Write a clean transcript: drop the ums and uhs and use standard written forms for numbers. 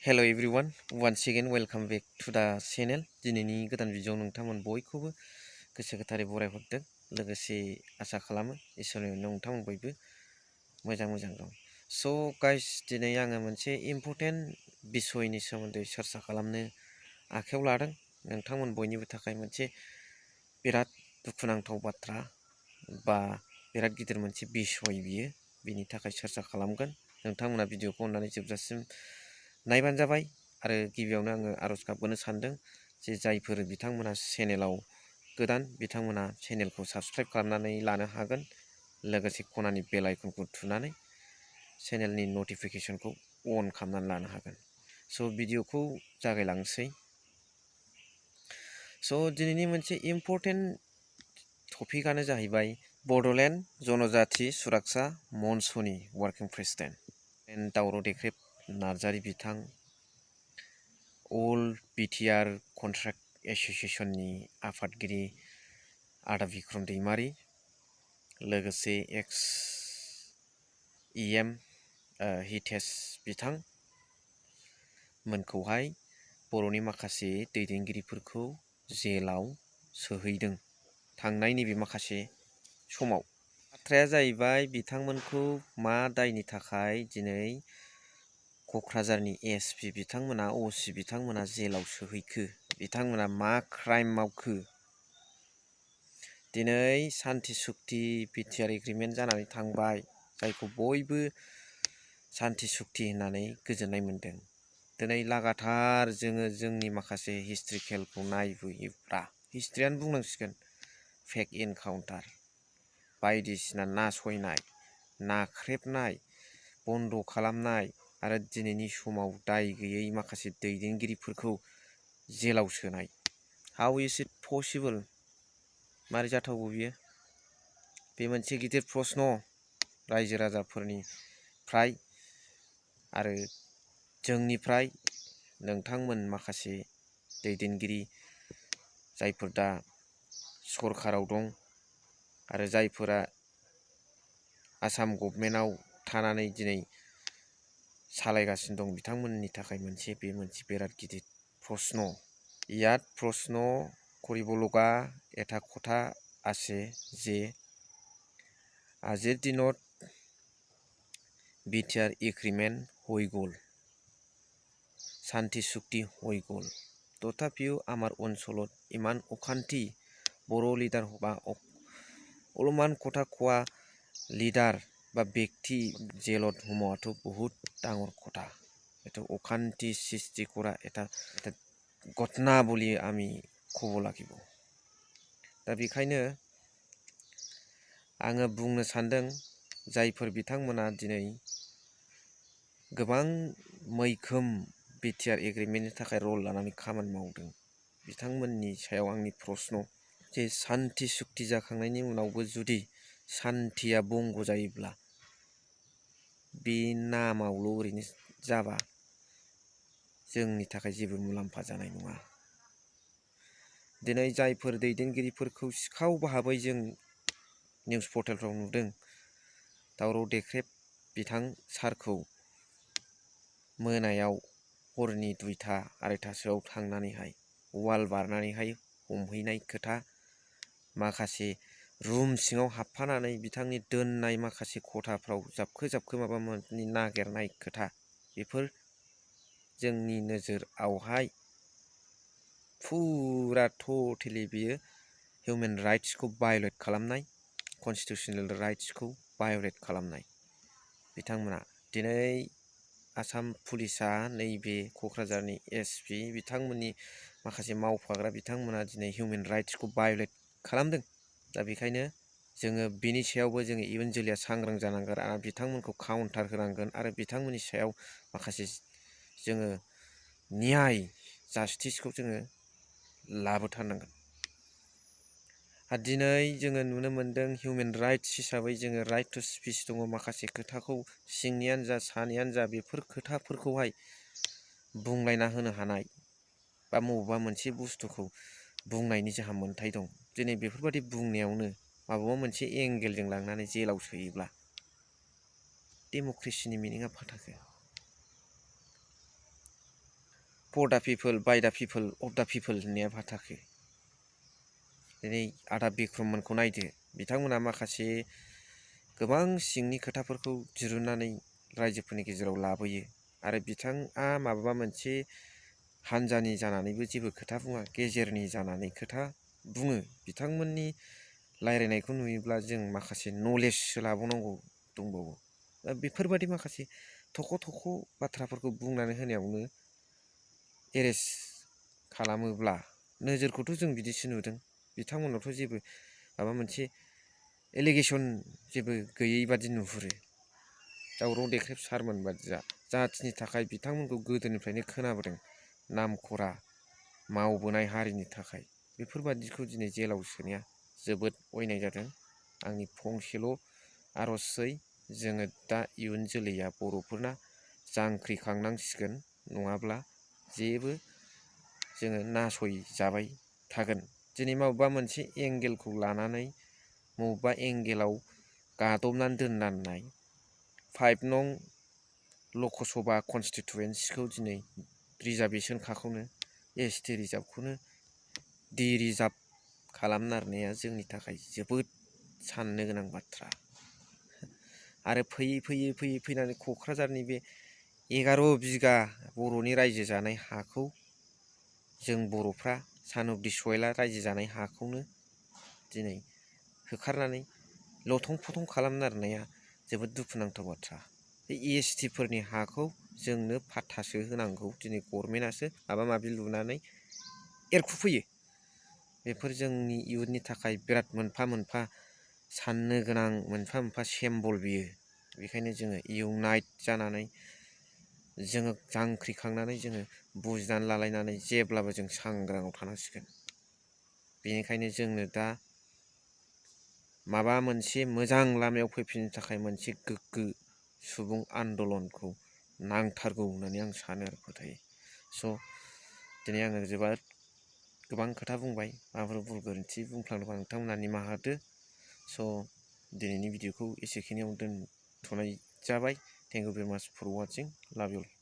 Hello everyone, once again welcome back to the channel. दिनैनि गोदान video नोंथांमोन बयखौबो गोसो गोथारै बरायहरदों लोगोसे आसा खालामो इसोरनि नोंथांमोन बयबो मोजां दं। So guys, दिनै आङो मोनसे इम्पोर्टेन्ट बिसयनि सोमोन्दै चर्चा खालामनो आखायाव लादों। नोंथांमोन बयनिबो थाखाय मोनसे बिराद दुखुनांथाव बाथ्रा बा बिराद गिदिर मोनसे बिसय बियो, बिनि थाखाय चर्चा खालामगोन। नोंथांमोना भिडिअखौ अननानै जोबजासिम नायबानो जाबाय आरो गिबियावनो आङो आरज गाबबोनो सानदों जे जायफोर बिथांमोना चेनेलाव गोदान बिथांमोना चेनेलखौ साबस्क्राइब खालामनानै लानो हागोन, लोगोसे खनानि बेल आइकनखौ थुनानै चेनेलनि नटिफिकेसनखौ अन खालामनानै लानो हागोन। स' भिडिअखौ जागायलांसै। स' दिनैनि मोनसे इम्पोर्टेन्ट टपिकआनो जाहैबाय बड'लेण्ड जनजाति सुरक्षा मन्चनि वार्किं प्रेसिडेन्ट दावराव देख्रेब नार्जारी बिथां, अल बिटिआर कन्ट्राक्ट एस'सिएशननि आफादगिरि आदा बिक्रम दैमारी, लोगोसे एक्स EM हितेश बिथां मोनखौहाय बर'नि माखासे दैदेनगिरिफोरखौ जेलाव सोहैदों थांनाय नैबे माखासे समाव। बाथ्राया जाहैबाय बिथांमोनखौ मा दायनि थाखाय दिनै क'क्राझारनि SP बिथांमोना OC बिथांमोना जेलाव सोहैखो, बिथांमोना मा क्राइम मावखो। दिनै सान्ति सुक्ति बिटिआर एग्रिमेन्ट जानानै थांबाय, जायखौ बयबो सान्ति सुक्ति होननानै गोजोननाय मोन्दों। दिनै लागातार जोङो जोंनि माखासे हिस्ट्रिकेलखौ नायबोयोब्ला, हिस्ट्रियानो बुंनांसिगोन, फेक एनकाउन्टार बायदिसिना नासयनाय, नाख्रेबनाय, बन्द' खालामनाय आरो दिनैनि समाव दाय गैयै माखासे दैदेनगिरिफोरखौ जेलाव सोनाय। How is it possible? मारै जाथावगौ बियो? बे मोनसे गिदिर प्रश्न रायजो राजाफोरनिफ्राय आरो जोंनिफ्राय। नोंथांमोन माखासे दैदेनगिरि जायफोर दा सरकाराव दं आरो जायफोरा आसाम गभर्नमेन्टआव थानानै दिनै सालायगासिनो दं, बिथांमोननि थाखाय बे मोनसे बिराद गिदिर प्रश्न। यात प्रश्न কৰিব লগা এটা কথা আছে যে আজিৰ দিনত বিটিআৰ এগ্ৰিমেণ্ট হৈ গ'ল, শান্তি চুক্তি হৈ গ'ল, তথাপিও আমাৰ অঞ্চলত ইমান অশান্তি, बर' লিডাৰ বা অলপমান কথা কোৱা লিডাৰ বা ব্যক্তি জেলত সোমোৱাটো বহুত ডাঙৰ কথা। এটা অশান্তি সৃষ্টি কৰা এটা ঘটনা বুলি আমি ক'ব লাগিব। दा बेखायनो आङो बुंनो सानदों, जायफोर बिथांमोना दिनै गोबां मैखोम बिटिआर एग्रिमेन्टनि थाखाय रल लानानै खामानि मावदों, बिथांमोननि सायाव आंनि प्रश्न जे सान्ति सुक्ति जाखांनायनि उनावबो जुदि सान्तिया बंग जायोब्ला बे नामावल' ओरैनो जाबा जोंनि थाखाय जेबो मुलाम्फा जानाय नङा। दिनै जायफोर दैदेनगिरिफोरखौ सिखाव भाबै जों निउस पर्टेलफ्राव नुदों, दावराव देख्रेब बिथां सारखौ मोनायाव हरनि 2टा 2:30सोआव थांनानैहाय वाल बारनानैहाय हमहैनाय खोथा, माखासे रुम सिङाव हाबफानानै बिथांनि दोननाय माखासे खथाफ्राव जाबखो माबा मोनसे नागिरनाय खोथा, बेफोर जोंनि नोजोरावहाय फुरा टटेलि बियो हिउमेन राइट्सखौ भायलेट खालामनाय, कनस्टिटिउसनेल राइट्सखौ भायलेट खालामनाय। बिथांमोना दिनै आसाम पुलिसा नैबे क'क्राझारनि SP बिथांमोननि माखासे मावफाग्रा बिथांमोना दिनै हिउमेन राइट्सखौ भायलेट खालामदों। दा बेखायनो जोङो बिनि सायावबो जोङो इयुन जोलैया सांग्रां जानांगोन आरो बिथांमोनखौ काउन्टार होनांगोन आरो बिथांमोननि सायाव माखासे जोङो न्याय जास्टिसखौ जोङो लाबोथारनांगोन। दिनै जोङो नुनो मोन्दों हिउमेन राइट्स हिसाबै जोङो राइट टु स्पिच दङ, माखासे खोथाखौ सिंनियानो जा सानैयानो जा बेफोर खोथाफोरखौहाय बुंलायना होनो हानाय बा बबेबा मोनसे बुस्थुखौ बुंनायनि जोंहा मोन्थाय दं। दिनै बेफोरबायदि बुंनायावनो माबेबा मोनसे एंगेलजों लांनानै जेलाव सोयोब्ला डेम'क्रेसिनि मिनिङा फाथाखो। फर दा पिपोल बाय दा पिपोल अफ दा पिपोल होननाया फाथाखो। दिनै आदा बिक्रममोनखौ नायदो, बिथांमोना माखासे गोबां सिंनि खोथाफोरखौ दिरुननानै रायजोफोरनि गेजेराव लाबोयो आरो बिथाङा माबा मोनसे हानजानि जानानैबो जेबो खोथा बुङा, गेजेरनि जानानै खोथा बुङो। बिथांमोननि रायज्लायनायखौ नुयोब्ला जों माखासे नलेजसो लाबावनांगौ दंबावो। दा बेफोरबादि माखासे थख' थख' बाथ्राफोरखौ बुंनानै होनायावनो एरेस्ट खालामोब्ला नोजोरखौथ' जों बिदिसो नुदों। बिथांमोनावथ' जेबो माबा मोनसे एलिगेसन जेबो गैयै बादि नुहुरो। दावराव देख्रेब सारमोन बादि जाथिनि थाखाय बिथांमोनखौ गोदोनिफ्रायनो खोनाबोदों नामखरा मावबोनाय हारिनि थाखाय। बेफोरबादिखौ दिनै जेलाव सोनाया जोबोद अयनाय जादों। आंनि फंसेल' आर'जसै, जोङो दा इयुन जोलैया बर'फोरना जांख्रिखांनांसिगोन, नङाब्ला जेबो जोङो नासयजाबाय थागोन। दिनै माबेबा मोनसे एंगेलखौ लानानै बबेबा एंगेलाव गादबनानै दोननाय 5 नं लकसभा कनस्टिटुवेन्सिखौ दिनै रिजार्भेसनखाखौनो ST रिजार्भखौनो डि रिजार्भ खालामनो नागिरनाया जोंनि थाखाय जोबोद साननो गोनां बाथ्रा। आरो फैयै फैनानै क'क्राझारनि बे 11 बिगा बर'नि रायजो जानाय हाखौ जों बर'फ्रा सानुग्रि सयला रायजो जानाय हाखौनो दिनै होखारनानै लथं फथं खालामनो नागिरनाया जोबोद दुखुनांथाव बाथ्रा। बे ST फोरनि हाखौ जोंनो फाट्टासो होनांगौ, दिनै गभर्नमेन्टआसो माबा माबि लुनानै एरखुफैयो। बेफोर जोंनि इयुननि थाखाय बिराद मोनफा मोनफा साननो गोनां मोनफा सेम्बल बियो। बेखायनो जोङो इउनाइट जानानै जोङो जांख्रिखांनानै जोङो बुजिनानै लालायनानै जेब्लाबो जों सांग्राङाव थानांसिगोन। बेनिखायनो जोंनो दा माबा मोनसे मोजां लामायाव फैफिननो थाखाय मोनसे गोग्गो सुबुं आन्दलनखौ नांथारगौ होननानै आं सानो आरो फोथायो। स' दिनै आङो जोबोद गोबां खोथा बुंबाय, माबाफोर भुल गोरोन्थि बुंफ्लांदोंबा नोंथांमोना निमाहा होदो। स' दिनैनि भिडिअखौ एसेखिनियाव दोनथ'नाय जाबाय। थेंक इउ भेरि माच फर वाचिं, लाभ इउ अल।